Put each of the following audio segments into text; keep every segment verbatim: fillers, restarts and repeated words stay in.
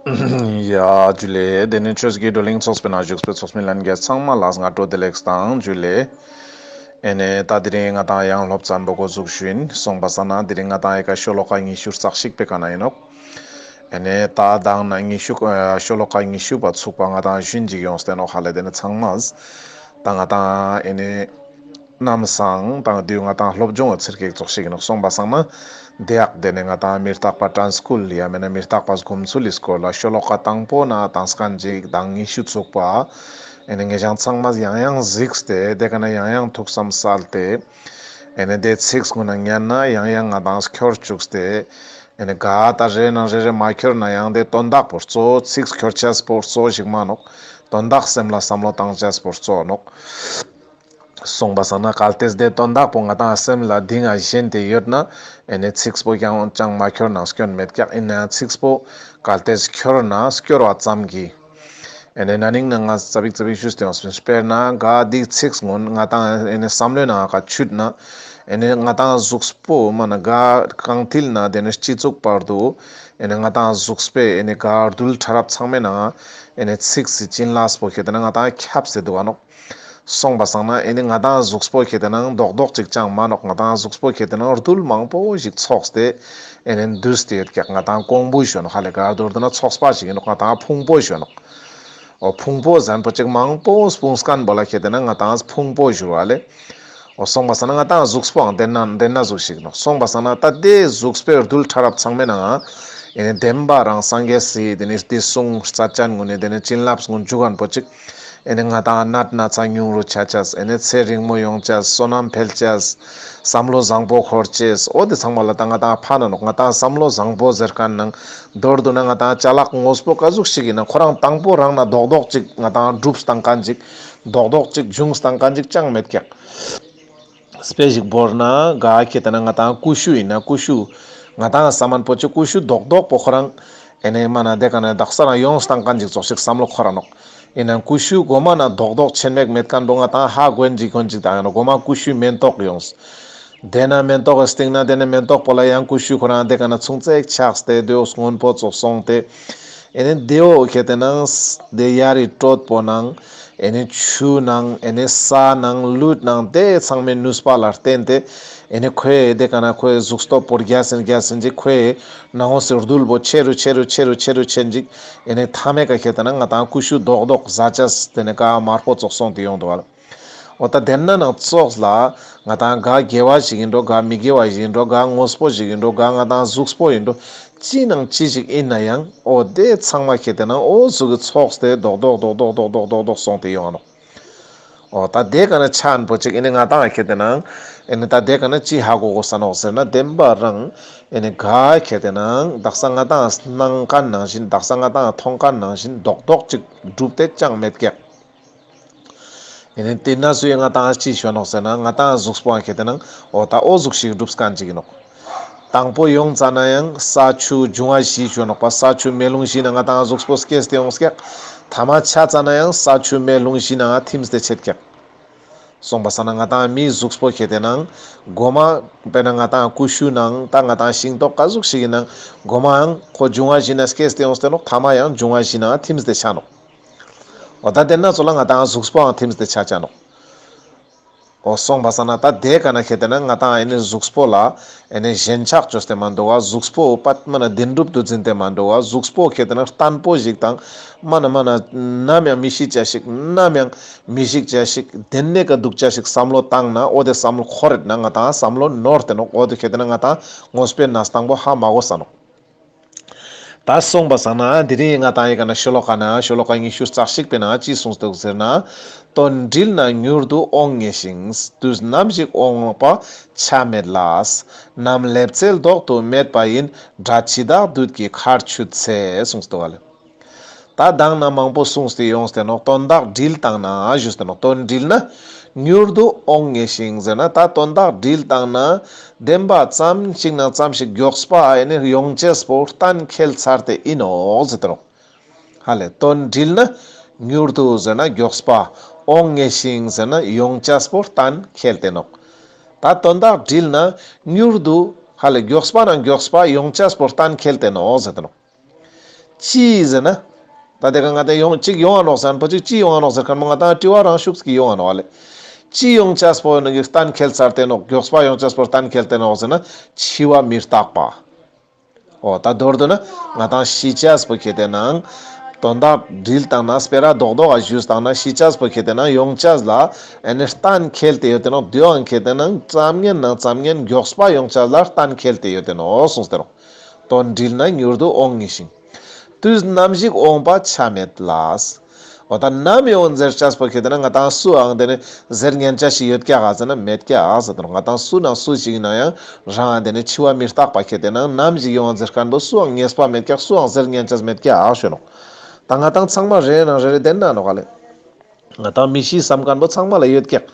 ཡ་ཇུ་ལེ། དེ་ནས་ཆོས་ཀྱི་བགྲོ་གླེང་ཚོགས་པའི་ནང་བཞུགས་པའི་ཚོགས་མི་ལྷན་རྒྱས་ཚང་མ་ལ་སྔ་དྲོ་བདེ་ལེགས་དང་ཇུ་ལེ། ཨེ་ནས་ད་དེ་རིང་ང་ཏང་ཡང་སློབ་ཚན་པོ་འགོ་འཛུགས་ཞུ་ཡིན། སོང་པ་སང་ན་དེ་རིང་ང་ཏང་ཡི་ག་ཤོ་ལོ་ཀ་ཉི་ཤུ་རྩ་གཅིག་པའི་ཀ་ན་ཡིན་ནོག། ཨེ་ནས་ད་མདང་ན་ཉི་ཤུ་ཨ་ཤོ་ལོ་ཀ་ཉི་ཤུ་པ་ཚུགས་པ་ང་ཏང་ཞུན་ཅིག་ཡོངས་ཏེ་ནོག་ཧ་ལེ། དེ་ནས་ཚང་མ་ད་ང་ཏང་ཨེ་ནས་ནམ་སང་དང་དུས་ང་ཏང་སློབ་སྦྱོང་ཚིར་ཀེག་ཙོགས་ཤིག་ཡིན་ནོག། སོང་པ་སང་ན་དེ་ཡག་དེ་ནས་ང་ཏང་མི་རྟག་པ་དྲན་སྐུལ་ཡ་མེད་ན་མི་རྟག་པ་སྒོམ་ཚུལ་ལི་སྐོར་ལ་ཤོ་ལོ་ཀ་དང་པོ་ན་དང་སྐན་ཅིག་དང་ཉི་ཤུ་ཚུགས་པ་ཨེ་ནས་ངེད་ཅག་ཚང་མ་ཡང་ཡང་གཟིགས་ཏེ་དེ་ཀ་ན་ཡང་ཡང་ཐུགས་བསམ་གསལ་ཏེ་ཨེ་ནས་དེ་ཚིགས་ཀུན་ན་ཉན་ན་ཡང་ཡང་ང་ཏང་ཁྱོར་བཅུག་སྟེ་ཨེ་ནས་ག་ད་རེ་ན་རེ་རེ་མ་ཁྱོར་ན་ཡང་དེ་དོན་དག་པོ་གཙོ་ཚིགས་ཁྱོར་ཅེས་པོ་གཙོ་ཞིག་མ་ནོག། དོན་དག་སེམས་ལ་བསམ་བློ་བཏང་ཅེས་པོ་གཙོ་ནོག། སོང་པ་སང་ན་གལ་ཏེ་དེ་དོན་དག་པོ་ང་ཏང་སེམས་ལ་གཏིང་ང་ཞེན་ཏེ་ཡོད་ན་ཨེ་ནས་ཚིགས་པོ་ཀྱང་ཅང་མ་ཁྱོར་ན་སྐྱོན་མེད་ཀྱག། ཡིན་ན་ཚིགས་པོ་གལ་ཏེ་ཁྱོར་ན་སྐྱོར་བ་ཙམ་གྱིས་ཨེ་ནས་ན་ནིང་ན་ང་ཙ་པིག་ཙ་པིག་ཞུས་ཏེ་ཡོངས་པིན། དཔེར་ན་ག་དེ་ཚིགས་ཀུན་ང་ཏང་ཨེ་ནས་བསམ་བློའི་ནང་ང་ཆུད་ན་ཨེ་ནས་ང་ཏང་གཟུགས་པོ་མ་ན་ག་རྐང་མཐིལ་ན་དེ་ནས་སྤྱི་གཙུག་བར་དུ་ཨེ་ནས་ང་ཏང་གཟུགས་པོའི་ཨེ་ནས་ག་རྡུལ་ཕྲ་རབ་ཚང་མའི་ནང་ཨེ་ནས་ཚིགས་སི་བྱིན་རླབས་པོ་ཁྱེར་ཏེ་ན་ང་ཏང་ཁྱབ་སྟེ་འདུག་ག་ནོག། སོང་པ་སང་ན་ཨེ་ནི་ང་ཏང་གཟུགས་པོ་ཁྱེར་ཏེ་ན་རྡོག་རྡོག་ཅིག་ཅང་མ་ནོག། ང་ཏང་གཟུགས་པོ་ཁྱེར་ཏེ་ན་རྡུལ་མང་པོ་ཞིག་ཚོགས་ཏེ་ཨེ་ནི་འདུས་ཏེ་ཡོད་ཀྱག། ང་ཏང་ཀོང་བུ་ཞུ་ནོག་ཧ་ལེ། ག་མདོར་བསྡུ་ན་ཚོགས་པ་ཞིག་ཡིན་ནོག། ང་ཏང་ཕུང་པོ་ཞུ་ནོག། འོ་ཕུང་པོ་ཟེར་ཁན་པོ་ཅིག་མང་པོ་སྤུངས་ཁན་པོ་ལ་ཁྱེར་ཏེ་ན་ང་ཏང་ཕུང་པོ་ཞུ་བ་ལེ། འོ་སོང་པ་སང་ན་ང་ཏང་གཟུགས་པོའང་དེ་ན་དེ་ན་ཟུག་ཞིག་ནོག། སོང་པ་སང་ན་ད་དེ་གཟུགས་པོའི་རྡུལ་ཕྲ་རབ་ཚང་མའི་ནང་ཨེ་ནི་བདེན་པ་རང་སངས་རྒྱས་སི་དེ་ནི་དེ་གསུང་རྩ་ཅན་ཀུན་ནི་དེ་ནི་བྱིན་རླབས་ཀུན་འཇུག་ཁན་པོ་ཅིག། ཨེ་ནི་ང་ཏང་ནད་ན་ཚ་ཉུང་རུ་ཆ་ཅེས། ཨེ་ནི་ཚེ་རིང་མོ་ཡོང་ཅེས། བསོད་ནམས་འཕེལ་ཅེས། བསམ་བློ་བཟང་པོ་འཁོར་ཅེས། འོ་དེ་ཚང་མ་ལ་ད་ང་ཏང་ཕན་ན་ནོག། ང་ཏང་བསམ་བློ་བཟང་པོ་ཟེར་ཁན་ནང་མདོར་བསྡུ་ན་ང་ཏང་ཅ་ལག་དངོས་པོ་ག་ཟུག་ཞིག་ཡིན་ན་ཁོ་རང་དང་པོ་རང་ན་རྡོག་རྡོག་ཅིག་ང་ཏང་གྲུབ་སྟང་ཁན་ཅིག་རྡོག་རྡོག་ཅིག་འབྱུང་སྟང་ཁན་ཅིག་ཅང་མེད་ཀྱག། དཔེ་ཞིག་བོར་ན་ག་ཁྱེར་ཏེ་ན་ང་ཏང་ཀུ་ཤུ་ཡིན་ན་ཀུ་ཤུ་ང་ཏང་བསམ་ཁན་པོ་ཅིག་ཀུ་ཤུ་རྡོག་རྡོག་པོ་ཁོ་རང་ཨེ་ནི་མ་ན་དེ་ཀ་ན་དག་ས་རང་ཡོང་སྟང་ཁན་ཅིག་ཙོགས་ཤིག་བསམ་བློ་འཁོར་ར་ནོག། ཡིན་ན་ཀུ་ཤུ་གོ་མ་ན་རྡོག་རྡོག་ཆེན་མོ་མེད་ཁན་པོ་ང་ཏང་ཧ་གོ་ཡིན་ཅིག་གོ་ཡིན་ཅིག་དང་ཡིན་ན་གོ་མ་ཀུ་ཤུའི་མེན་ཏོག་ཡོངས། དེ་ན་མེན་ཏོག་གི་སྟེང་ན་དེ་ནི་མེན་ཏོག་པོ་ལ་ཡང་ཀུ་ཤུ་ཁོ་རང་དེ་ཀ་ན་ཆུང་ཙེག་ཆགས་ཏེ་དེ་བོ་སྔོན་པོ་ཙོགས་སོང་སྟེ་ཨེ་ནི་དེ་བོ་ཁྱེར་ཏེ་ན་དེ་ཡ་རི་དྲོད་པོ་ནང་ཨེ་ནི་ཆུ་ནང་ཨེ་ནི་ས་ནང་ལུད་ནང་དེ་ཚང་མའི་ནུས་པ་ལ་བརྟེན་ཏེ་ཨེ་ནི་ཁོའི་དེ་ཀ་ན་ཁོའི་གཟུགས་སྟོབས་པོ་རྒྱས་ཟིན་རྒྱས་ཟིན་ཅིག། ཁོའི་ནང་ངོས་སི་རྡུལ་པོ་ཆེ་རུ་ཆེ་རུ་ཆེ་རུ་ཆེ་རུ་ཆེན་ཅིག། ཨེ་ནི་མཐའ་མའི་ཀ་ཁྱེར་ཏེ་ན་ང་ཏང་ཀུ་ཤུ་རྡོག་རྡོག་ཟ་ཅེས་དེ་ནི་ཀ་དམར་པོ་ཙོགས་སོང་སྟེ་ཡོང་འདུག་བ་ལ། འོ་ད་དེ་ན་ནང་ཙོགས་ལ་ང་ཏང་ག་དགེ་བ་ཞིག་ཡིན་འགྲོ་ག་མི་དགེ་བ་ཞིག་ཡིན་འགྲོ་ག་དངོས་པོ་ཞིག་ཡིན་འགྲོ་ག་ང་ཏང་གཟུགས་པོ་ཡིན་འགྲོ་ཅི་ནང་ཅི་ཞིག་ཡིན་ན་ཡང་འོ་དེ་ཚང་མ་ཁྱེར་ཏེ་ན་འོ་ཟུག་གི་ཚོགས་ཏེ་རྡོག་རྡོག་སོང་སྟེ་ཡོང་ནོག། འོ་ད་དེ་ཀ་ན་ཆ་ཁན་པོ་ཅིག་ཨེ་ནི་ང་ཏང་ཁྱེར་ཏེ་ན་ཨེ་ནི་ད་དེ་ཀ་ན་ཅི་ཧ་གོ་གོས་ས་ནོག་ཟེར་ན་བདེན་པ་རང་ཨེ་ནི་ག་ཁྱེར་ཏེ་ན་དག་ས་ང་ཏང་སྣང་ཁན་ནང་བཞིན་དག་ས་ང་ཏང་མཐོང་ཁན་ནང་བཞིན་རྡོག་རྡོག་ཅིག་གྲུབ་སྟེ་ཅང་མེད་ཀྱག། ཨེ་ནི་དེ་ན་སུ་ཡིས་ང་ཏང་ཅི་ཞུ་ནོག་ཟེར་ན་ང་ཏང་གཟུགས་པོའང་ཁྱེར་ཏེ་ན་འོ་ད་འོ་ཟུག་ཞིག་གྲུབ་ཁན་ཅིག་ཡིན་ནོག། དང་པོ་ཡོང་ཙ་ན་ཡང་ས་ཆུ་འབྱུང་བ་བཞི་ཞུ་ནོག་པ། ས་ཆུ་མེ་རླུང་བཞི་ན་ང་ཏང་གཟུགས་པོ་སྐྱེས་ཏེ་ཡོང་ཀྱག། ཐ་མ་ཆ་ཙ་ན་ཡང་ས་ཆུ་མེ་རླུང་བཞི་ན་ཐིམ་སྟེ་ཆད་ཀྱག། སོང་པ་སང་ན་ང་ཏང་མིའི་གཟུགས་པོ་ཁྱེར་ཏེ་ན་གོ་མ་དཔེར་ན་ང་ཏང་ཀུ་ཤུ་ནང་ད་ང་ཏང་ཤིང་ཏོག་ག་ཟུག་ཞིག་ཡིན་ན་གོ་མའང་ཁོ་འབྱུང་བ་བཞི་ན་སྐྱེས་ཏེ་ཡོང་སྟེ་ནོག། ཐ་མ་ཡང་འབྱུང་བ་བཞི་ན་ཐིམ་སྟེ་ཆ་ནོག། འོ་ད་དེ་ན་ཙོགས་ལ་ང་ཏང་གཟུགས་པོའང་ཐིམ་སྟེ་ཆ་ཆ་ནོག། འོ་སོང་པ་སང་ན་ད་དེ་ཀ་ན་ཁྱེར་ཏེ་ན་ང་ཏང་ཨེ་ནི་གཟུགས་པོ་ལ་ཨེ་ནི་ཞེན་ཆགས་ཅོས་ཏེ་མ་འདུག་ག། གཟུགས་པོ་པད་མ་ན་བདེན་གྲུབ་ཏུ་འཛིན་ཏེ་མ་འདུག་ག། གཟུགས་པོ་ཁྱེར་ཏེ་ན་བརྟན་པོ་ཞིག་དང་མ་ན་མ་ན་ནམ་ཡང་མི་ཤི་ཅེས་ཤིག་ནམ་ཡང་མི་ཤི་ཅེས་ཤིག་དེ་ནེ་ཀ་འདུག་ཅེས་ཤིག་བསམ་བློ་བཏང་ན་འོ་དེ་བསམ་བློ་འཁོར་རེད་ན་ང་ཏང་བསམ་བློ་ནོར་ཏེ་ནོག། འོ་དེ་ཁྱེར་ཏེ་ན་ང་ཏང་དངོས་པོའི་གནས་སྟངས་པོ་ཧ་མ་གོ་ས་ནོག། ད་སོང་པ་སང་ན་དེ་རིང་ང་ཏང་ཡི་ཀ་ན་ཤོ་ལོ་ཀ་ན་ཤོ་ལོ་ཀ་ཉི་ཤུ་རྩ་གཅིག་པའི་ནང་ཅི་གསུངས་འདུག་ཟེར་ན། དོན་དྲིལ་ན་མྱུར་དུ་འོང་ངེས་ཤིང་། དུས་ནམ་ཞིག་འོང་བ་ཆ་མེད་ལ། ནམ་སླེབ་ཚེ་ལྡོག་ཏུ་མེད་པ་ཡིན། དགྲ་འཆི་བདག་བདུད་ཀྱི་ཁར་ཆུད་ཚེ། གསུངས་འདུག་ག་ལེ། ད་མདང་ན་མང་པོ་གསུངས་ཏེ་ཡོངས་ཏེ་ནོག། དོན་དག་དྲིལ་བཏང་ན་ཞུས་ཏེ་ནོག། དོན་དྲིལ་ན་མྱུར་དུ་འོང་ངེས་ཤིང་ཟེར་ན་ད་དོན་དག་དྲིལ་བཏང་ན་བདེན་པ་ཙམ་ཞིག་ན་ཙམ་ཞིག་མགྱོགས་པ་ཨེ་ནི་ཡོང་ཅེས་པོ་གཏན་འཁེལ་ཚར་ཏེ་ཨིན་ནོག་ཟེར་ཏེ་ནོག། ཧ་ལེ། དོན་དྲིལ་ན་མྱུར་དུ་ཟེར་ན་མགྱོགས་པ། འོང་ངེས་ཤིང་ཟེར་ན་ཡོང་ཅེས་པོ་གཏན་འཁེལ་ཏེ་ནོག། ད་དོན་དག་དྲིལ་ན་མྱུར་དུ་ཧ་ལེ་མགྱོགས་པ་ན་མགྱོགས་པ་ཡོང་ཅེས་པོ་གཏན་འཁེལ་ཏེ་ནོག་ཟེར་ཏེ་ནོག། ཅི་ཟེར་ན། ད་དེ་ཀ་ང་ཏང་ཡོང་ཅིག་ཡོང་ང་ནོག་ཟེར་ན་པོ་ཅིག་ཅི་ཡོང་ང་ནོག་ཟེར་ཁན་མོ་ང་ཏང་དྲི་བ་རང་ཤུགས་ཀྱི་ཡོང་ང་ནོག་ཨ་ལེ། ཅི་ཡོང་ཅེས་པོ་ནི་གི་གཏན་འཁེལ་ཚར་ཏེ་ནོག་མགྱོགས་པ་ཡོང་ཅེས་པོ་གཏན་འཁེལ་ཏེ་ནོག་ཟེར་ན་འཆི་བ་མི་རྟག་པ། འོ་ད་མདོར་བསྡུ་ན་ང་ཏང་ཤི་ཅེས་པོ་ཁེ་ཏེ་ནང་དོན་དག་དྲིལ་བཏང་ན་སྤེ་ར་རྡོག་རྡོག་ག་ཞུས་བཏང་ན་ཤི་ཅེས་པོ་ཁེ་ཏེ་ནང་ཡོང་ཅེས་ལ་ཨེ་ནི་གཏན་འཁེལ་ཏེ་ཡོད་དེ་ནོག་དེའང་ཁེ་ཏེ་ནང་ཙམ་ཉན་ནང་ཙམ་ཉན་མགྱོགས་པ་ཡོང་ཅེས་ལ་གཏན་འཁེལ་ཏེ་ཡོད་དེ་ནོག་གསུངས་ཏེ་ནོག་དོན་དྲིལ་ན་མྱུར་དུ་འོང་ངེས་ཤིང་། དུས་ནམ་ཞིག་འོང་པ་ཆ་མེད་ལ། འོ་ད་ནམ་ཡོང་ཟེར་ཅེས་པོ་ཁེ་ཏེ་ན་ང་ཏང་སུའང་དེ་ནི་ཟེར་ཉན་ཅེས་ཤིག་ཡོད་ཀྱག་ག་ཟེར་ན་མེད་ཀྱག་ཟེར་དོ། ང་ཏང་སུ་ནང་སུ་ཞིག་ཡིན་ན་ཡང་རང་དེ་ནི་འཆི་བ་མི་རྟག་པ་ཁེ་ཏེ་ན་ནམ་ཞིག་ཡོང་ཟེར་ཁན་པོ་སུའང་ངེས་པ་མེད་ཀྱག་སུའང་ཟེར་ཉན་ཅེས་མེད་ཀྱག་ཞུ་ནོག་ད་ང་ཏང་ཚང་མ་རེ་རེ་ནང་རེ་རེ་དེན་ན་ནོག་ག་ལེ། ང་ཏང་མི་ཤི་བསམ་ཁན་པོ་ཚང་མ་ལ་ཡོད་ཀྱག་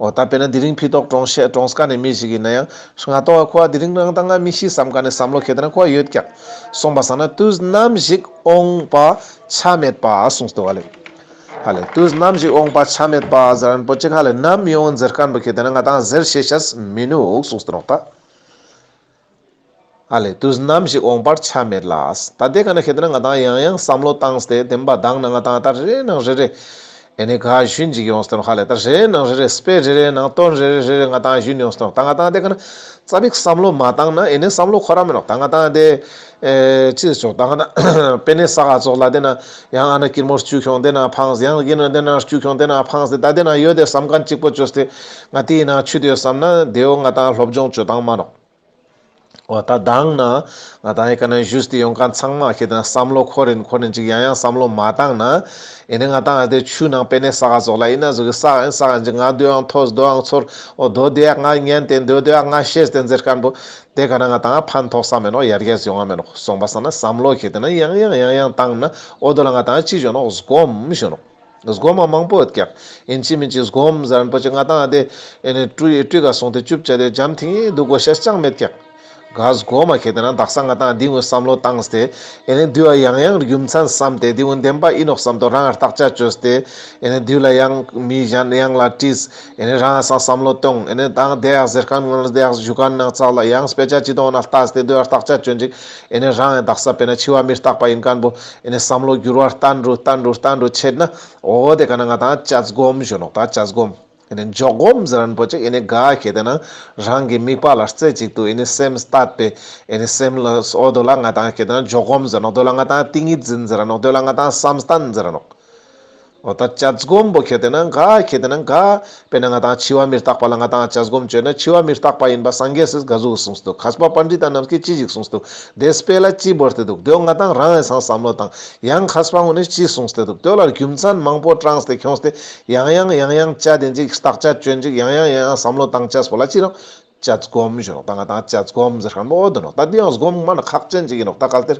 འོ་ད་དཔེར་ན་དེ་རིང་ཕི་ཏོག་གྲོངས་ཤེས་གྲོངས་ཀ་ནས་མི་ཞིག་ཡིན་ན་ཡང་ང་ཏོ་ཁོ་དེ་རིང་རང་ཏང་ང་མི་ཤི་བསམ་ཁན་ནི་བསམ་བློ་ཁེ་ཏེ་ན་ཁོ་ཡོད་ཀྱག་སོང་པ་སང་ན་དུས་ནམ་ཞིག་འོང་པ་ཆ་མེད་པ་གསུངས་ཏེ་ནོག་ཨ་ལེ། ཧ་ལེ་དུས་ནམ་ཞིག་འོང་པ་ཆ་མེད་པ་ཟེར་ཁན་པོ་ཅིག་ཧ་ལེ་ནམ་ཡོང་ཟེར་ཁན་པོ་ཁེ་ཏེ་ན་ང་ཏང་ཟེར་ཤེས་ཤེས་མི་ནུག་གསུངས་ཏེ་ནོག་ད། ཨ་ལེ་དུས་ནམ་ཞིག་འོང་པར་ཆ་མེད་ལ། ད་དེ་ཀ་ན་ཁེ་ཏེ་ན་ང་ཏང་ཡང་ཡང་བསམ་བློ་བཏང་སྟེ་དེན་པ་དང་ན་ང་ཏང་ད་རེ་ནང་རེ་རེ་ཨེ་ནི་ག་ཞུན་ཅིག་ཡོང་སྟེ་ནོག་ཧ་ལེ། ད་རེ་ནང་རེ་རེ་དཔེ་རེ་རེ་ནང་དོན་རེ་རེ་རེ་རེ་ང་ཏང་ཞུན་ཡོང་སྟེ་ནོག་ད་ང་ཏང་དེ་ཀ་ན་ཙ་པིག་བསམ་བློ་མ་བཏང་ན་ཨེ་ནི་བསམ་བློ་འཁོར་ར་མེད་ནོག་ད་ང་ཏང་དེ་ཨེ་ཅི་ཆོག་ད་ང་ཏང་པེ་ནེ་ས་ག་ཙོགས་ལ་དེ་ན་ཡང་ཨ་ན་ཀིར་མོར་ཆུ་ཁྱོང་དེ་ན་ཕངས་ཡང་ཀིར་མོར་དེ་ན་ཆུ་ཁྱོང་དེ་ན་ཕངས་ཏེ་ད་དེ་ན་ཡོད་དེ་བསམ་ཁན་ཅིག་པོ་ཅོས་ཏེ་ང་ཏི་ཡིན་ན་ཆུ་དེ་ཡོད་བསམ་ན་དེའོ་ང་ཏང་སློབ་སྦྱོང་ཅོ་སྟངས་མ་ནོག་འོ་ད་དང་ན་ང་ཏང་ཨེ་ཀ་ན་ཞུས་ཏེ་ཡོང་ཁན་ཚང་མ་ཁེ་ཏེ་ན་བསམ་བློ་འཁོར་རིན་འཁོར་རིན་ཅིག་ཡང་ཡང་བསམ་བློ་མ་བཏང་ན་ཨེ་ནི་ང་ཏང་ཨ་དེ་ཆུ་ནང་པེ་ནེ་ས་ག་ཙོགས་ལ་ཡིན་ན་ཟུག་གི་ས་ཡིན་ས་ཡིན་ཅིག་ང་དོ་ཡང་ཐོས་དོ་ཡང་ཚོར་འོ་དོ་དེ་ཡང་ང་ཉན་ཏེ་དོ་དེ་ཡང་ང་ཤེས་ཏེ་ཟེར་ཁན་པོ་དེ་ཀ་ན་ང་ཏང་ཕན་ཐོགས་ས་མེད་ནོག་ཡར་རྒྱས་ཡོང་ང་མེད་ནོག་སོང་པ་སང་ན་བསམ་བློ་ཁེ་ཏེ་ན་ཡང་ཡང་ཡང་ཡང་བཏང་ན་འོ་དོ་ལ་ང་ཏང་ཅི་ཞུ་ནོག་སྒོམ་ཞུ་ནོག་སྒོམ་མ་མང་པོ་ཡོད་ཀྱག་ཨིན་ཅི་མིན་ཅི་སྒོམ་ཟེར་ཁན་པོ་ཅིག་ང་ཏང་དེ་ཨེ་ནི་སྤྲུལ་སྤྲུལ་ག་སོང་སྟེ་ཅུབ་ཅ་དེ་འཇམ་ཐིང་ངེ་འདུག་དགོས་ཤེས་ཅང་མེད་ཀྱག་ག་སྒོམ་མ་ཁེ་ཏེ་ན་དག་ས་ང་ཏང་དེ་ངོ་བསམ་བློ་བཏང་སྟེ་ཨེ་ནི་དེ་བ་ཡང་ཡང་རྒྱུ་མཚན་བསམ་སྟེ་དེ་ངོ་བདེན་པ་ཨིན་ནོག་བསམ་དོ་རང་བརྟག་དཔྱད་ཅོས་ཏེ་ཨེ་ནི་དེ་ལ་ཡང་མི་གཞན་ཡང་ལ་དྲིས་ཨེ་ནི་རང་སང་བསམ་བློ་གཏོང་ཨེ་ནི་དང་དེ་ཡག་ཟེར་ཁན་ངོ་ལ་དེ་ཡག་ཞུ་ཁན་ནང་ཚག་ལ་ཡང་དཔེ་ཆ་ཅི་དོང་ན་ལྟ་སྟེ་དེ་བ་བརྟག་དཔྱད་ཅོ་ཅིག་ཨེ་ནི་རང་ཡང་དག་ས་དཔེར་ན་འཆི་བ་མི་རྟག་པ་ཡིན་ཁན་པོ་ཨེ་ནི་བསམ་བློ་འགྱུར་བ་བཏང་རུ་བཏང་རུ་བཏང་རུ་ཆེད་ན། འོ་དེ་ཀ་ན་ང་ཏང་དཔྱད་སྒོམ་ཞུ་ནོག་ད་དཔྱད་སྒོམ། ཨེ་ནི་འཇོག་སྒོམ་ཟེར་ཁན་པོ་ཅིག་ཨེ་ནི་ག་ཁེ་ཏེ་ན་རང་གི་དམིགས་པ་ལ་རྩེ་གཅིག་ཏུ་ཨེ་ནི་སེམས་གཏད་པའི་ཨེ་ནི་སེམས་ལ་འོ་དོ་ལ་ང་ཏང་ཁེ་ཏེ་ན་འཇོག་སྒོམ་ཟེར་ནོག་དོ་ལ་ང་ཏང་ཏིང་ངེ་འཛིན་ཟེར་ནོག་དོ་ལ་ང་ཏང་བསམ་གཏན་ཟེར་ནོག་འོ་ད་དཔྱད་སྒོམ་པོ་ཁེ་ཏེ་ན་ག་ཁེ་ཏེ་ན་ག་དཔེར་ན་ང་ཏང་འཆི་བ་མི་རྟག་པ་ལ་ང་ཏང་དཔྱད་སྒོམ་ཅོས་ན་འཆི་བ་མི་རྟག་པ་ཡིན་པ་སངས་རྒྱས་སི་ག་ཟུག་གསུངས་འདུག་མཁས་པ་པཎྜི་ཏ་རྣམས་ཀྱིས་ཅི་ཞིག་གསུངས་འདུག་དེ་དཔེ་ལ་ཅི་བོར་ཏེ་འདུག་དེའོ་ང་ཏང་རང་ཡང་སང་བསམ་བློ་བཏང་། ཡང་མཁས་པ་ངོ་ནས་ཅི་གསུངས་ཏེ་འདུག་དེའོ་ལ་རྒྱུ་མཚན་མང་པོ་དྲངས་ཏེ་ཁྱོངས་ཏེ་ཡང་ཡང་ཡང་ཡང་དཔྱད་དེ་ཅིག་བརྟག་དཔྱད་ཅོ་ཅིག་ཡང་ཡང་ཡང་ཡང་བསམ་བློ་བཏང་ཅེས་པོ་ལ་ཅི་རང་དཔྱད་སྒོམ་ཞུ་ནོག་ད་ང་ཏང་དཔྱད་སྒོམ་ཟེར་ཁན་པོ་འོ་དོ་ནོག་ད་དེ་ཡང་སྒོམ་མ་ན་ཁག་ཅན་ཅིག་ཡིན་ནོག་ད་གལ་ཏེ།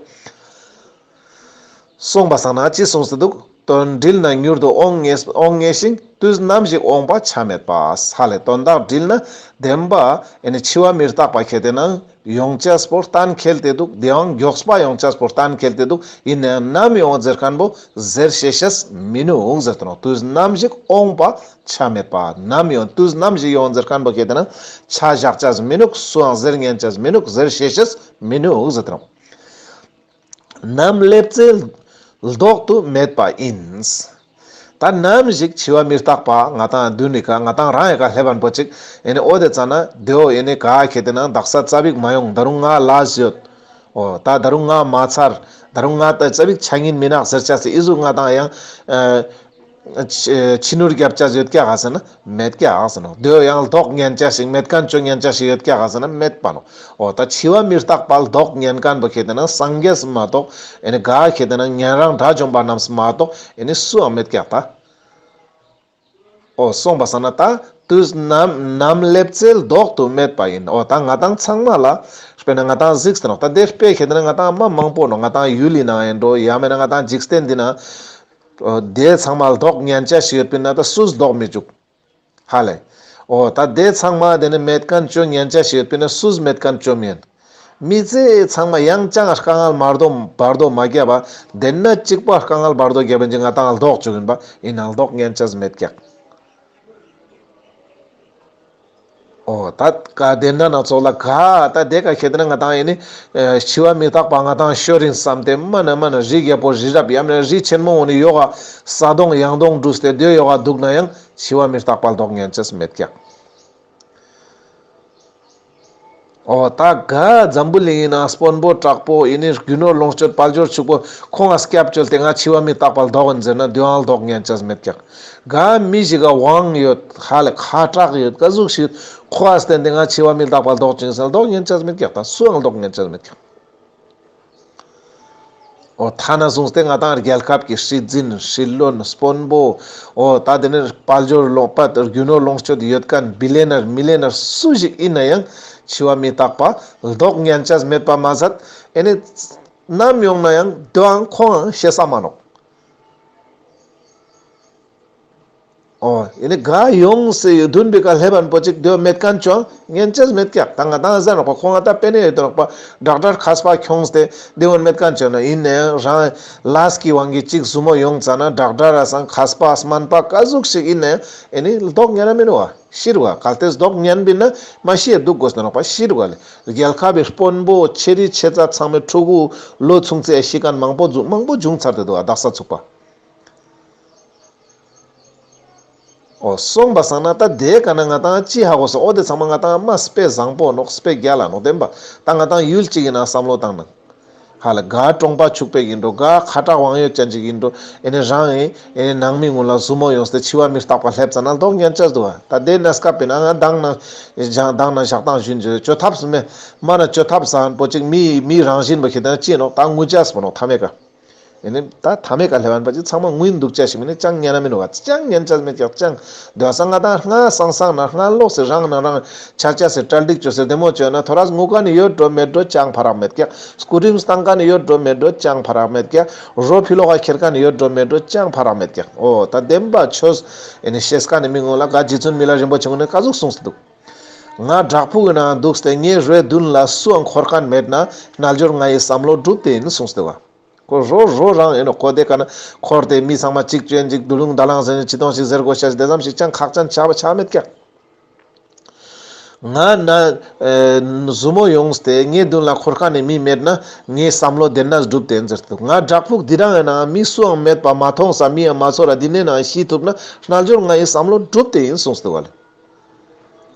སོང་པ་སང་ན་ཅི་གསུངས་ཏེ་འདུག་དོན་དྲིལ་ན་མྱུར་དུ་འོང་ངེས་འོང་ངེས་ཤིང་དུས་ནམ་ཞིག་འོང་པ་ཆ་མེད་པ། ཧ་ལེ་དོན་དག་དྲིལ་ན་བདེན་པ་ཨེ་ནི་འཆི་བ་མི་རྟག་པ་ཁེ་ཏེ་ན་ཡོང་ཅེས་པོ་གཏན་འཁེལ་ཏེ་འདུག་དེའང་མགྱོགས་པ་ཡོང་ཅེས་པོ་གཏན་འཁེལ་ཏེ་འདུག་ཡིན་ནའང་ནམ་ཡོང་ཟེར་ཁན་པོ་ཟེར་ཤེས་ཤེས་མི་ནུག་ཟེར་ཏེ་ནོག་དུས་ནམ་ཞིག་འོང་པ་ཆ་མེད་པ། ནམ་ཡོང་དུས་ནམ་ཞིག་ཡོང་ཟེར་ཁན་པོ་ཁེ་ཏེ་ན་ཆ་བཞག་ཅེས་མི་ནུག་སུའང་ཟེར་ཉན་ཅེས་མི་ནུག་ཟེར་ཤེས་ཤེས་མི་ནུག་ཟེར་ཏེ་ནོག་ནམ་སླེབས་ཚེ་ལྡོག་ཏུ་མེད་པ་ཡིན། ད་ནམ་ཞིག་འཆི་བ་མི་རྟག་པ་ང་ཏང་མདུན་ནི་ཀ་ང་ཏང་རང་ཡི་ཀ་སླེབས་པ་པོ་ཅིག་ཨེ་ནི་འོ་དེ་ཙ་ན་དེའོ་ཨེ་ནི་ག་ཁེ་ཏེ་ན་དག་ས་ཙ་པིག་མ་ཡོང་ད་རུང་ང་ལ་ཡོད། འོ་ད་ད་རུང་ང་མ་ཚར། ད་རུང་ང་ད་ཙ་པིག་ཆ་ཉིན་མི་ནག་ཟེར་ཅེས་སི་ཨི་ཟུག་ང་ཏང་ཡང་ཨ་ཕྱི་ནུར་རྒྱབ་ཅེས་ཡོད་ཀྱག་ག་ཟེར་ན། མེད་ཀྱག་ཟེར་ནོག་དེའོ་ཡང་ལྡོག་ཉན་ཅེས་ཤིག་མེད་ཁན་ཅོ་ཉན་ཅེས་ཤིག་ཡོད་ཀྱག་ཟེར་ན་མེད་པ་ནོག་འོ་ད་འཆི་བ་མི་རྟག་པ་ལྡོག་ཉན་ཁན་པོ་ཁེ་ཏེ་ན་སངས་རྒྱས་མ་གཏོགས་ཨེ་ནི་ག་ཁེ་ཏེ་ན་ཉན་རང་དགྲ་བཅོམ་པ་རྣམས་མ་གཏོགས་ཨེ་ནི་སུའང་མེད་ཀྱག་ད། འོ་སོང་པ་སང་ན་ད་དུས་ནམ་ནམ་སླེབས་ཚེ་ལྡོག་ཏུ་མེད་པ་ཡིན། འོ་ད་ང་ཏང་ཚང་མ་ལ་དཔེར་ན་ང་ཏང་གཟིགས་ཏེ་ནོག་ད་དེ་དཔེ་ཁེ་ཏེ་ན་ང་ཏང་མ་མང་པོ་ནོག་ང་ཏང་ཡུལ་ལི་ནང་ཡིན་འགྲོ་ཡང་མེད་ན་ང་ཏང་འཇིག་རྟེན་འདི་ན། འོ་དེ་ཚང་མ་ལྡོག་ཉན་ཅེས་ཤིག་ཡོད་པིན་ན་ད་སུས་ལྡོག་མི་བཅུག་ཧ་ལེ། འོ་ད་དེ་ཚང་མ་དེ་ནི་མེད་ཁན་ཅོ་ཉན་ཅེས་ཤིག་ཡོད་པིན་ན་སུས་མེད་ཁན་ཅོ་མི་ཉན། མི་ཚེ་ཚང་མ་ཡང་ཅང་དཀའ་ངལ་མ་རྡོ་བར་དོ་མ་རྒྱབ་པ་དེ་ན་གཅིག་པ་དཀའ་ངལ་བར་དོ་རྒྱབ་པིན་ཅིག་ང་ཏང་ལྡོག་བཅུག་ཡིན་པ་ཡིན་ན་ལྡོག་ཉན་ཅེས་མེད་ཀྱག་འོ་ད་ག་དེ་འདྲ་ན་ཙོགས་ལ་ག་ད་དེ་ག་ཁེ་ཏེ་ན་ང་ཏང་ཨེ་ནི་འཆི་བ་མི་རྟག་པ་ང་ཏང་ཤོར་ཡིན་བསམ་སྟེ་མ་ན་མ་ན་རི་རྒྱལ་པོ་རི་རབ་ཡང་ན་རི་ཆེན་མོ་འོ་ནི་ཡོག་ག་ས་དོང་ཡང་དོང་བྲུས་ཏེ་དེ་ཡོག་ག་འདུག་ན་ཡང་འཆི་བ་མི་རྟག་པ་ལྡོག་ཉན་ཅེས་མེད་ཀྱག་འོ་ད་ག་འཛམ་བུ་གླིང་ཡིན་ན་དཔོན་པོ་དྲག་པོ་ཡིན་ནི་རྒྱུ་ནོར་ལོངས་སྤྱོད་དཔལ་འབྱོར་ཕྱུག་པོ་ཁོང་ང་སྐྱབས་བཅོལ་ཏེ་ང་འཆི་བ་མི་རྟག་པ་ལྡོག་ཡིན་ཟེར་ན་དེའང་ལྡོག་ཉན་ཅེས་མེད་ཀྱག་ག་མི་ཞིག་ག་དབང་ཡོད་ཧ་ལས་ཁ་གྲག་ཡོད་ག་ཟུག་ཞིག་ཁོ་ཨ་བསྟན་ཏེ་ང་འཆི་བ་མི་རྟག་པ་ལྡོག་ཅིང་ཟེར་ལྡོག་ཉན་ཅེས་མེད་ཀྱག་ད་སུའང་ལྡོག་ཉན་ཅེས་མེད་ཀྱག་འོ་ཐ་ན་བཟུང་སྟེ་ང་ཏང་རྒྱལ་ཁབ་ཀྱི་སྲིད་འཛིན་སྲིད་བློན་དཔོན་པོ་འོ་ད་དེ་ནི་དཔལ་འབྱོར་ལོངས་པ་རྒྱུ་ནོར་ལོངས་སྤྱོད་ཡོད་མཁན་བི་ལེ་ནར་མི་ལེ་ནར་སུ་ཞིག་ཡིན་ན་ཡང་འཆི་བ་མི་རྟག་པ་ལྡོག་ཉན་ཅེས་མེད་པ་མ་ཟད་ཨེ་ནི་ནམ་ཡོང་ན་ཡང་དེའང་ཁོང་ཤེས་ས་མ་ནོག་འོ་ཨེ་ནི་ག་ཡོང་སེ་ཡོད་དུན་པའི་ཀ་ལེབ་བན་པོ་ཅིག་དེའོ་མེད་མཁན་ཅོ་ཉན་ཅེས་མེད་ཀྱག་ད་ང་ཏང་ཟ་ནོག་པ་ཁོང་ང་ད་པེ་ནེ་ཡོད་དོ་ནོག་པ་ཌོག་ཊར་མཁས་པ་ཁྱོངས་ཏེ་དེ་བོ་མེད་མཁན་ཅོ་ན་ཡིན་ན་ཡང་རང་ལས་ཀྱི་དབང་གིས་ཅིག་ཟུ་མོ་ཡོང་ཙ་ན་ཌོག་ཊར་ར་སང་མཁས་པ་སྨན་པ་ག་ཟུག་ཞིག་ཡིན་ན་ཡང་ཨེ་ནི་ལྡོག་ཉན་ན་མིན་བ་ཤི་རུ་བ་གལ་ཏེ་ལྡོག་ཉན་པིན་ན་མ་ཤི་ཡ་འདུག་དགོས་ན་ནོག་པ་ཤི་རུ་བ་ལེ་རྒྱལ་ཁབ་པའི་དཔོན་པོ་ཆེ་རི་ཆེ་ཙ་ཚང་མའི་ཕྲུ་གུ་ལོ་ཆུང་ཙེ་ཤི་མཁན་མང་པོ་འཛུ་མང་པོ་བྱུང་ཚར་ཏེ་འདུག་བ་དག་ས་ཚུགས་པ། འོ་སོང་པ་སང་ན་ད་དེ་ག་ན་ང་ཏང་ཅི་ཧ་གོ་སོང་འོ་དེ་ཚང་མ་ང་ཏང་མ་དཔེ་བཟང་པོ་ནོག་དཔེ་རྒྱལ་ལ་ནོག་བདེན་པ་ད་ང་ཏང་ཡུལ་གཅིག་ཡིན་ན་བསམ་བློ་བཏང་ན་ཧ་ལ་ག་གྲོང་པ་ཕྱུག་པོ་ཡིན་འགྲོ་ག་ཁ་གྲག་དབང་ཡོད་ཅན་ཅིག་ཡིན་འགྲོ་ཨེ་ནི་རང་ཨེ་ཨེ་ནི་ནང་མི་ངུ་ལ་ཟུ་མོ་ཡོངས་ཏེ་འཆི་བ་མི་རྟག་པ་སླེབས་ཙ་ན་ལྡོག་ཉན་ཅེས་འདུག་བ་ད་དེ་གནས་སྐབས་པའི་ནང་ང་དང་ན་ཞག་དང་ན་ཞག་དང་ཞུན་ཅོ་ཐབས་སུ་མེད་མ་ན་ཅོ་ཐབས་བཟང་པོ་ཅིག་མི་མི་རང་བཞིན་པོ་ཁྱེད་དང་ཅི་ནོག་ད་ངུ་ཅེས་པོ་ནོག་ཐ་མའི་ཀ་ཨེ་ནི་ད་ཐ་མའི་ཀ་ལེབ་བན་པ་ཅིག་ཚང་མ་ངུ་ཡིན་འདུག་ཅེས་ཞིག་མིན་ནི་ཅང་ཉན་ན་མིན་བ་ཅང་ཉན་ཅེས་མེད་ཀྱག་ཅང་། དེ་བ་སང་ང་ཏང་སྔ་སང་སང་ན་སྔ་ལོགས་སེ་རང་ན་རང་ཆ་ཅེས་སེ་གྲ་སྒྲིག་ཅོས་སེ་བདེ་མོ་ཅོས་ན་ཐོ་རས་ངུ་མཁན་ནི་ཡོད་འགྲོ་མེད་འགྲོ་ཅང་ཕ་རག་མེད་ཀྱག་སྐུ་རིམ་བཏང་མཁན་ནི་ཡོད་འགྲོ་མེད་འགྲོ་ཅང་ཕ་རག་མེད་ཀྱག་རོ་ཕི་ལོག་ག་ཁྱེར་མཁན་ནི་ཡོད་འགྲོ་མེད་འགྲོ་ཅང་ཕ་རག་མེད་ཀྱག་འོ་ད་བདེན་པ་ཆོས་ཨེ་ནི་ཤེས་མཁན་ནི་མི་ངོ་ལ་ག་རྗེ་བཙུན་མི་ལ་རིན་པོ་ཆེ་ངོ་ནས་ག་ཟུག་གསུངས་སེ་འདུག་ང་བྲག་ཕུག་གི་ནང་འདུག་སྟེ་ངའི་རོའི་མདུན་ལ་སུའང་འཁོར་མཁན་མེད་ན་རྣལ་འབྱོར་ང་ཡི་བསམ་བློ་འགྲུབ་སྟེ་ཡིན་གསུངས་ཏེ་བ། ཁོ་རོ་རོ་རང་ཡིན་ནོ་ཁོ་དེ་ཀ་ན་འཁོར་ཏེ་མི་ཚང་མ་གཅིག་བཅོན་གཅིག་དུ་ལུང་ད་ལང་ཟེར་ནས་ཅི་དོང་ཞིག་ཟེར་དགོས་ཤ་ཞིག་དེ་ཙམ་ཞིག་ཅང་ཁག་ཅན་ཆགས་པ་ཆགས་མེད་ཀྱག་ང་ན་ཨེ་ཟུ་མོ་ཡོངས་ཏེ་ངའི་མདུན་ལ་འཁོར་མཁན་ནི་མི་མེད་ན་ངའི་བསམ་བློ་དེ་ན་འགྲུབ་སྟེ་ཡིན་ཟེར་ཏེ་ང་བྲག་ཕུག་འདི་རང་ཡིན་ན་མི་སུའང་མེད་པ་མ་མཐོང་ས་མི་ཡང་མ་ཚོར་ར་འདི་ནས་ནང་ཤི་ཐུབ་ན་རྣལ་འབྱོར་ང་ཡི་བསམ་བློ་འགྲུབ་སྟེ་ཡིན་གསུངས་ཏེ་བ་ལེ།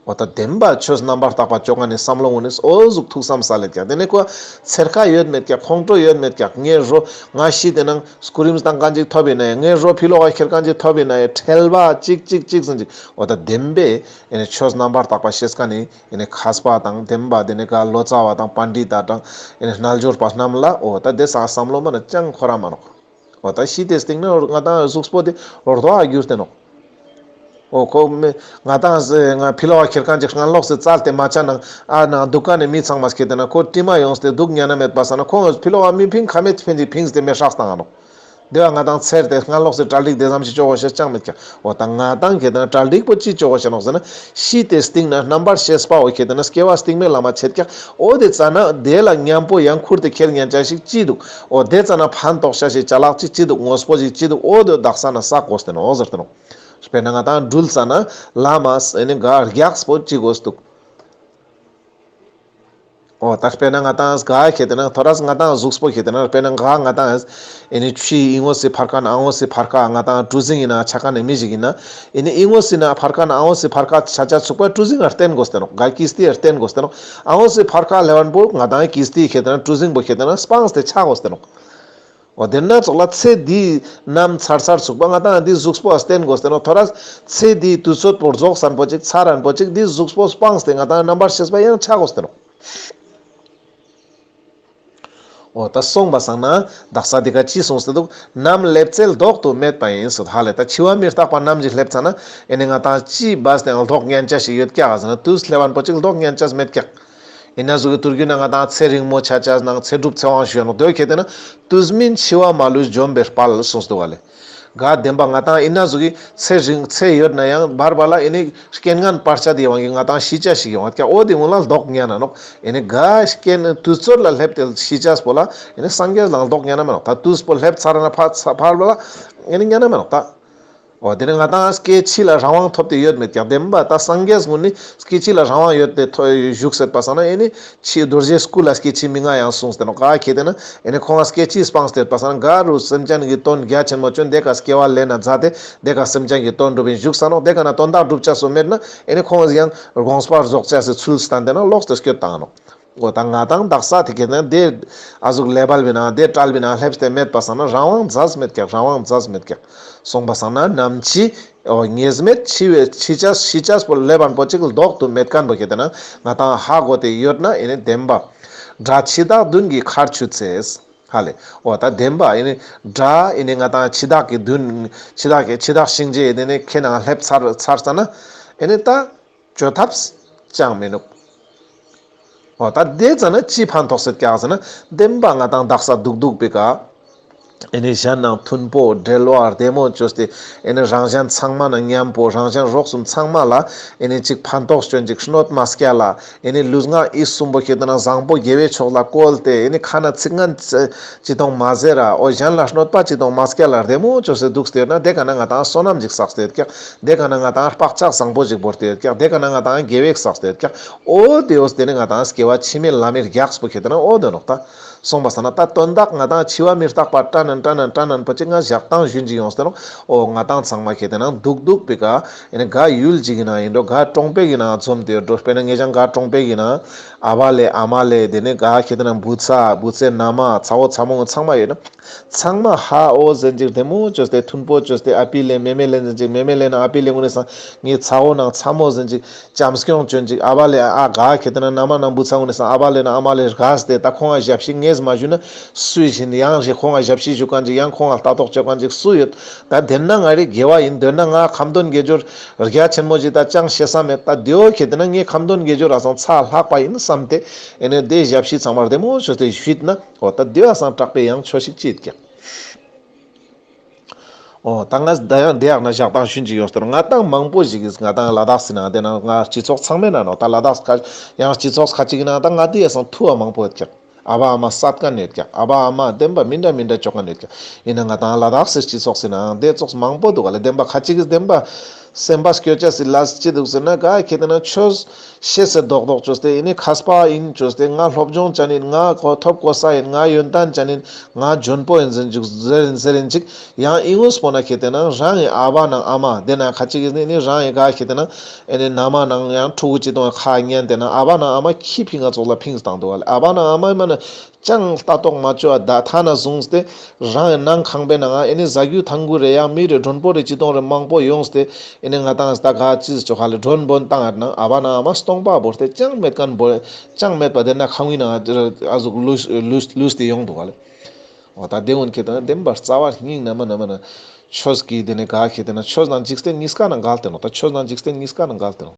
འོ་ད་བདེན་པ་ཆོས་རྣམ་པར་དག་པ་ཅོ་མཁན་ནི་བསམ་བློ་ངོ་ནས་འོ་ཟུག་ཐུགས་བསམ་ས་ལེ་ཀྱག་དེ་ནས་ཁོ་ཚེར་ཁ་ཡོད་མེད་ཀྱག་ཁོང་ཁྲོ་ཡོད་མེད་ཀྱག་ངའི་རོ་ང་ཤི་དེ་ནང་སྐུ་རིམ་བཏང་མཁན་ཅིག་ཐོབ་ཡིན་ན་ཡང་ངའི་རོ་ཕི་ལོག་ག་ཁྱེར་མཁན་ཅིག་ཐོབ་ཡིན་ན་ཡང་ཁྲེལ་བ་ཅིག་ཅིག་ཅིག་ཟེར་ཅིག་འོ་ད་བདེན་པས་ཨེ་ནི་ཆོས་རྣམ་པར་དག་པ་ཤེས་མཁན་ནི་ཨེ་ནི་མཁས་པ་དང་བདེན་པ་དེ་ནས་ག་ལོ་ཙཱ་བ་དང་པཎྜི་ཏ་དང་ཨེ་ནི་རྣལ་འབྱོར་པ་རྣམས་ལ་འོ་ད་དེ་ས་བསམ་བློ་མ་ན་ཅང་འཁོར་ར་མ་ནོག་འོ་ད་ཤི་དེ་སྟིང་ན་ང་ཏང་གཟུགས་པོ་དེ་རྡོ་བ་གྱུར་ཏེ་ནོག་འོ་ཁོ་མེ་ང་ཏང་ང་ཕི་ལོག་ག་ཁྱེར་མཁན་ཅིག་སྔ་ལོགས་སེ་བཙལ་ཏེ་མ་ཆ་ནང་ཨ་ནང་འདུག་མཁན་ནི་མི་ཚང་མ་སྐྱེ་དེ་ན་ཁོ་དྲི་མ་ཡོངས་ཏེ་འདུག་ཉན་ན་མེད་པ་ས་ན་ཁོང་ཕི་ལོག་ག་མི་ཕིང་ཁ་མེད་ཕིང་ཅིག་ཕིངས་ཏེ་མེ་སྲེག་བཏང་ང་ནོག་དེ་བ་ང་ཏང་ཚེར་ཏེ་སྔ་ལོགས་སེ་གྲ་སྒྲིག་དེ་ཙམ་ཞིག་ཅོ་དགོས་ཤེས་ཅང་མེད་ཀྱག་འོ་ད་ང་ཏང་ཁྱེད་དེ་ན་གྲ་སྒྲིག་པོ་ཅི་ཅོ་དགོས་ཤེས་ནོག་ཟེར་ན་ཤི་དེ་སྟིང་ན་རྣམ་པར་ཤེས་པ་འོ་ཁྱེད་དེ་ན་སྐྱེ་བ་སྟིང་མའི་ལམ་མ་ཆད་ཀྱག་འོ་དེ་ཙ་ན་དེ་ལ་མཉམ་པོ་ཡང་ཁུར་ཏེ་ཁྱེར་ཉན་ཅ་ཞིག་ཅི་འདུག་འོ་དེ་ཙ་ན་ཕན་ཐོགས་ཤ་ཞིག་ཅ་ལག་ཅིག་ཅི་འདུག་དངོས་པོ་ཞིག་ཅི་འདུག་འོ་དེ་དག་ས་ན་བསག་དགོས་ཏེ་ནོག་ཟེར་ཏེ་ནོག་དཔེར་ན་ང་ཏང་འགྲུལ་ཙ་ན་ལམ་མ་ཨེ་ནི་ག་རྒྱགས་པོ་ཅི་དགོས་འདུག་འོ་ད་དཔེར་ན་ང་ཏང་ག་ཁྱེད་དེ་ན་ཐོ་རས་ང་ཏང་གཟུགས་པོ་ཁྱེད་དེ་ན་དཔེར་ན་ག་ང་ཏང་ཨེ་ནི་ཆུའི་ཨི་ངོས་སི་ཕར་ཁ་ན་ཨ་ངོས་སི་ཕར་ཁ་ང་ཏང་གྲུ་གཟིངས་ཡིན་ན་ཆ་མཁན་ནི་མི་ཞིག་ཡིན་ན་ཨེ་ནི་ཨི་ངོས་སི་ན་ཕར་ཁ་ན་ཨ་ངོས་སི་ཕར་ཁ་ཆ་ཆ་ཚུགས་པ་གྲུ་གཟིངས་ང་བརྟེན་དགོས་ཏེ་ནོག་ག་ཀིས་ཏི་ཡ་བརྟེན་དགོས་ཏེ་ནོག་ཨ་ངོས་སི་ཕར་ཁ་ལེབ་བན་པོ་ང་ཏང་ཀིས་ཏི་ཁྱེད་དེ་ན་གྲུ་གཟིངས་པོ་ཁྱེད་དེ་ན་སྤངས་ཏེ་ཆ་དགོས་ཏེ་ནོག་འོ་དེ་ན་ཙོགས་ལ་ཚེ་འདི་ནམ་ཚར་ཚར་ཚུགས་པ་ང་ཏང་འདི་གཟུགས་པོ་བརྟེན་དགོས་ཏེ་ནོག་ཐོ་རས་ཚེ་འདི་དུས་ཚོད་པོ་རྫོགས་སན་པོ་ཅིག་ཚར་རན་པོ་ཅིག་འདི་གཟུགས་པོ་སྤངས་ཏེ་ང་ཏང་རྣམ་པར་ཤེས་པ་ཡང་ཆ་དགོས་ཏེ་ནོག་འོ་ད་སོང་པ་སང་ན་དག་ས་འདི་ག་ཅི་གསུངས་ཏེ་འདུག་ནམ་སླེབ་ཚེ་ལྡོག་ཏུ་མེད་པ་ཡིན་སོ་ཧ་ལེ། ད་འཆི་བ་མི་རྟག་པ་ནམ་ཞིག་སླེབ་ཚ་ན་ཨེ་ནི་ང་ཏང་ཅི་བས་ཏེ་ལྡོག་ཉན་ཆ་ཞིག་ཡོད་ཀྱག་ཟེར་ན་དུས་སླེབ་བན་པོ་ཅིག་ལྡོག་ཉན་ཆ་མེད་ཀྱག་ཨེ་ན་ཟུག་གི་དུས་རྒྱུན་ན་ང་ཏང་ཚེ་རིང་མོ་ཆ་ཆ་ནང་ཚེ་སྒྲུབ་ཚེ་དབང་ཞུ་ཡ་ནོག་དོ་ཁྱེད་དེ་ན་དུས་མིན་འཆི་བ་མ་ལུས་འཇོམས་པའི་དཔལ་གསུངས་ཏེ་འདུག་ག་ལེ། ག་བདེན་པ་ང་ཏང་ཨེ་ན་ཟུག་གི་ཚེ་རིང་ཚེ་ཡོད་ན་ཡང་བར་བར་ལ་ཨེ་ནི་རྐྱེན་ངན་བར་ཆད་དེ་ཡོང་གི་ང་ཏང་ཤི་ཆ་ཞིག་ཡོང་ཀྱག་འོ་དེ་སྔོན་ལ་ལྡོག་ཉན་ན་ནོག་ཨེ་ནི་ག་རྐྱེན་དུས་ཚོད་ལ་སླེབས་ཏེ་ཤི་ཆ་པོ་ལ་ཨེ་ནི་སངས་རྒྱས་ལ་ལྡོག་ཉན་ན་མ་ནོག་ད་དུས་པོ་སླེབས་ཚར་ན་ཕ་ཕར་བ་ལ་ཨེ་ནི་ཉན་ན་མ་ནོག་ད། འོ་དེ་ནི་ང་ཏང་སྐྱེ་འཆི་ལ་རང་དབང་ཐོབ་སྟེ་ཡོད་མེད་ཀྱང་བདེན་པ་ད་སངས་རྒྱས་ཀུན་ནི་སྐྱེ་འཆི་ལ་རང་དབང་ཡོད་དེ་ཐོ་བཞུགས་སྲིད་པ་སང་ན་ཨེ་ནི་འཆི་རྡོ་རྗེ་སྐུ་ལ་སྐྱེ་འཆི་མི་མངའ་ཡང་གསུངས་ཏེ་ནོག་ག་ཁེ་ཏེ་ན་ཨེ་ནི་ཁོང་ང་སྐྱེ་འཆི་སྤངས་ཏེ་ཡོད་པ་སང་ན་ག་རུ་སེམས་ཅན་གྱི་དོན་རྒྱ་ཆེན་མོ་ཅོན་དེ་ཀ་སྐྱེ་བ་ལེན་ན་མཛད་དེ་དེ་ཀ་སེམས་ཅན་གྱི་དོན་སྒྲུབ་པིན་བཞུགས་ས་ནོག་དེ་ཀ་ན་དོན་དག་སྒྲུབ་ཅེས་སུ་མེད་ན་ཨེ་ནི་ཁོང་ཡང་དགོངས་པ་རྫོགས་ཅེས་སི་ཚུལ་སྟན་ཏེ་ན་ལོག་སྟེ་སྐྱོད་བཏང་ནོག་འོ་ད་ང་ཏང་དག་ས་དེ་ཁེ་ཏེ་ན་དེ་ཨ་ཟུག་ལེ་བལ་བི་ན་དེ་བྲལ་བི་ན་སླེབས་ཏེ་མེད་པ་སང་ན་རང་དབང་མཛད་མེད་ཀྱག་རང་དབང་མཛད་མེད་ཀྱག་སོང་པ་སང་ན་ནམ་འཆི་འོ་ངེས་མེད་འཆི་བའི་འཆི་ཅེས་ཤི་ཅེས་པོ་ལེབ་པོ་ཅིག་ལྡོག་ཏུ་མེད་མཁན་པོ་ཁེ་ཏེ་ན་ང་ཏང་ཧ་གོ་སྟེ་ཡོད་ན་ཨེ་ནི་བདེན་པ། དགྲ་འཆི་བདག་མདུན་གྱི་མཁར་ཆུད་ཚེ། ཧ་ལེ། འོ་ད་བདེན་པ་ཨེ་ནི་དགྲ་ཨེ་ནི་ང་ཏང་འཆི་བདག་གི་མདུན་འཆི་བདག་གི་འཆི་བདག་གཤིན་རྗེ་ཨེ་ནི་ཁེ་ནང་སླེབས་ཚར་ཚར་ས་ན་ཨེ་ནི་ད་བཅོ་ཐབས་ཅང་མི་ནུག་འོ་ད་དེ་ཙ་ན་ཅི་ཕན་ཐོགས་སེད་ཀྱག་ཟེར་ན་བདེན་པ་ང་ཏང་དག་ས་འདུག་འདུག་པའི་ཀ་ཨེ་ནི་གཞན་ནང་མཐུན་པོ་འབྲེལ་བ་བདེ་མོ་བཅོས་ཏེ་ཨེ་ནི་རང་གཞན་ཚང་མ་ན་མཉམ་པོ་རང་གཞན་རོགས་གསུམ་ཚང་མ་ལ་ཨེ་ནི་ཅིག་ཕན་ཐོགས་བཅོན་ཅིག་གནོད་མ་སྐྱལ་ལ་ཨེ་ནི་ལུས་ངག་ཡིད་གསུམ་པོ་ཁེ་ཏེ་ན་བཟང་པོ་དགེ་བའི་ཕྱོགས་ལ་བཀོལ་ཏེ་ཨེ་ནི་ཁ་ན་ཚིག་ངན་ཅི་དང་མ་ཟེར་ར་འོ་གཞན་ལ་གནོད་པ་ཅི་དང་མ་སྐྱལ་ལ་བདེ་མོ་བཅོས་ཏེ་འདུག་སྟེ་ཡོད་ན་དེ་ཀ་ན་ང་ཏང་བསོད་ནམས་ཅིག་བསགས་ཏེ་ཡོད་ཀྱག་དེ་ཀ་ན་ང་ཏང་བག་ཆགས་བཟང་པོ་ཅིག་བོར་ཏེ་ཡོད་ཀྱག་དེ་ཀ་ན་ང་ཏང་དགེ་བ་བསགས་ཏེ་ཡོད་ཀྱག་འོ་དེ་འོ་དེ་ནི་ང་ཏང་སྐྱེ་བ་ཕྱི་མའི་ལམ་མི་རྒྱགས་པོ་ཁེ་ཏེ་ན་འོ་དེ་ནོག་ད། སོང་པ་སང་ན་ད་དོན་དག་ང་ཏང་འཆི་བ་མི་རྟག་པ་དྲན་ནན་དྲན་ནན་དྲན་ནན་པོ་ཅིག་ང་ཞག་དང་ཞུན་ཅིག་ཡོངས་ཏེ་ནོག་འོ་ང་ཏང་ཚང་མ་ཁེ་ཏེ་ན་འདུག་འདུག་པའི་ཀ་ཨེ་ནི་ག་ཡུལ་ཅིག་གི་ནང་ཡིན་འགྲོ་ག་གྲོང་པའི་གི་ནང་འཛོམས་ཏེ་ཡོད་འགྲོ། དཔེར་ན་ངེད་ཅག་ག་གྲོང་པའི་གི་ནང་ཨ་བ་ལེ་ཨ་མ་ལེ་དེ་ནི་ག་ཁེ་ཏེ་ན་བུ་ཚ་བུ་ཚའི་མནའ་མ་ཚ་བོ་ཚ་མོ་ཚང་མ་ཡོད་ན་ཚང་མ་ཧ་འོ་ཟེར་ཅིག་བདེ་མོ་བཅོས་ཏེ་མཐུན་པོ་བཅོས་ཏེ་ཨ་པི་ལེ་མེ་མེ་ལེ་ཟེར་ཅིག་མེ་མེ་ལེ་ན་ཨ་པི་ལེ་ངུ་ནི་སང་ངའི་ཚ་བོ་ནང་ཚ་མོ་ཟེར་ཅིག་བྱམས་སྐྱོང་བཅོན་ཅིག་ཨ་བ་ལེ་ཨ་ག་ཁེ་ཏེ་ན་མནའ་མ་ནང་བུ་ཚ་ངུ་ནི་སང་ཨ་བ་ལེ་ན་ཨ་མ་ལེ་རྒས་ཏེ་ད་ཁོང་ང་ཞབས་ཕྱི་ངས་མ་ཞུ་ན་སུ་ཡིན་ཡང་རེ་ཁོང་ང་ཞབས་ཕྱི་ཞུ་མཁན་ཅིག་ཡང་ཁོང་ང་ལྟ་རྟོག་བྱེད་མཁན་ཅིག་སུ་ཡོད། ད་དེན་ན་ང་རེ་དགེ་བ་ཡིན་དོན་ན་ང་ཁ་འདོན་དགེ་སྦྱོར་རྒྱ་ཆེན་མོ་ཅིག་ད་ཅང་ཤེས་ས་མེད། ད་དེའོ་ཁེ་ཏེ་ན་ངའི་ཁ་འདོན་དགེ་སྦྱོར་ར་སང་ཚ་ལྷག་པ་ཡིན་བསམ་སྟེ་ཨེ་ནི་དེ་ཞབས་ཕྱི་ཚང་མ་བདེ་མོ་བཅོས་ཏེ་ཞུས་ན་འོ་ད་དེ་བ་སང་དྲག་པའི་ཡང་ཆོས་ཤིག་ཅི་ཡོད་ཀྱག་འོ་ད་ང་ད་ཡང་དེ་ཡག་ན་ཞག་དང་ཞུན་ཅིག་ཡོངས་ཏེ་ང་ཏང་མང་པོ་ཞིག་གིས་ང་ཏང་ལ་དྭགས་སི་ནང་དེ་ན་ང་སྤྱི་ཚོགས་ཚང་མའི་ནང་ནོག་ད་ལ་དྭགས་ཁ་ཡང་སྤྱི་ཚོགས་ཁ་ཅིག་གི་ནང་ད་ང་དེ་ཡ་སང་ཐུ་བ་མང་པོ་ཡོད་ཀྱག་ཨ་བ་ཨ་མ་སད་མཁན་ཡོད་ཀྱག་ཨ་བ་ཨ་མ་བདེན་པ་མི་འདྲ་མི་འདྲ་བཅོ་མཁན་ཡོད་ཀྱག་ཡིན་ན་ང་ཏང་ལ་དྭགས་སི་སྤྱི་ཚོགས་སི་ནང་དེ་ཚོགས་མང་པོ་འདུག་ག་ལེ། བདེན་པ་ཁ་ཅིག་གིས་བདེན་པ་སེམས་པ་སྐྱོ་ཅེས་སི་ལས་ཅི་འདུག་ཟེར་ན་ག་ཁེ་ཏེ་ན་ཆོས་ཤེས་སེ་རྡོག་རྡོག་བཅོས་ཏེ་ཨེ་ནི་མཁས་པ་ཡིན་བཅོས་ཏེ་ང་སློབ་སྦྱོང་ཅན་ཡིན་ང་གོ་ཐོབ་གོ་ས་ཡིན་ང་ཡོན་ཏན་ཅན་ཡིན་ང་འཇོན་པོ་ཡིན་ཟེར་ཅིག་ཟེར་ཡིན་ཟེར་ཡིན་ཅིག་ཡང་ཨི་ངོས་པོ་ན་ཁེ་ཏེ་ན་རང་གི་ཨ་བ་ནང་ཨ་མ་དེ་ན་ཁ་ཅིག་གིས་ནི་ནི་རང་གི་ག་ཁེ་ཏེ་ན་ཨེ་ནི་མནའ་མ་ནང་ཡང་ཕྲུ་གུ་ཅི་དང་ཁ་ཉན་ཏེ་ན་ཨ་བ་ནང་ཨ་མ་ཁྱི་ཕི་ང་ཚོགས་ལ་ཕིངས་བཏང་འདུག་ག་ལེ། ཨ་བ་ནང་ཨ་མ་མ་ན་ཅང་ལྟ་རྟོག་མ་བཅོ་བ་ད་ཐ་ན་བཟུང་སྟེ་རང་གི་ནང་ཁང་པའི་ནང་ཨེ་ནི་ཟ་རྒྱུ་ཐང་རྒྱུ་རེ་ཡང་མི་རེ་མགྲོན་པོ་རེ་ཅི་དང་རེ་མང་པོ་ཡོངས་ཏེ་ཨེ་ནི་ང་ཏང་ད་ག་ཅི་ཟེར་ཆོག་ག་ལེ། མགྲོན་འབོན་བཏང་ཡོད་ན་ཨ་བ་ནང་ཨ་མ་སྟོང་པ་བོར་ཏེ་ཅང་མེད་མཁན་བོ་ཅང་མེད་པ་དེ་ན་ཁང་པའི་ནང་ཨ་ཟུག་ལུས་ལུས་ལུས་ཏེ་ཡོང་འདུག་ག་ལེ། འོ་ད་དེ་འོན་ཁེ་ཏེ་ན་བདེན་པར་རྩ་བ་སྙིང་ན་མ་ན་མ་ན་ཆོས་ཀྱི་དེ་ནི་ག་ཁེ་ཏེ་ན་ཆོས་དང་འཇིག་རྟེན་གཉིས་ཀ་ནང་འགལ་ཏེ་ནོག་ད་ཆོས་དང་འཇིག་རྟེན་གཉིས་ཀ་ནང་འགལ་ཏེ་ནོག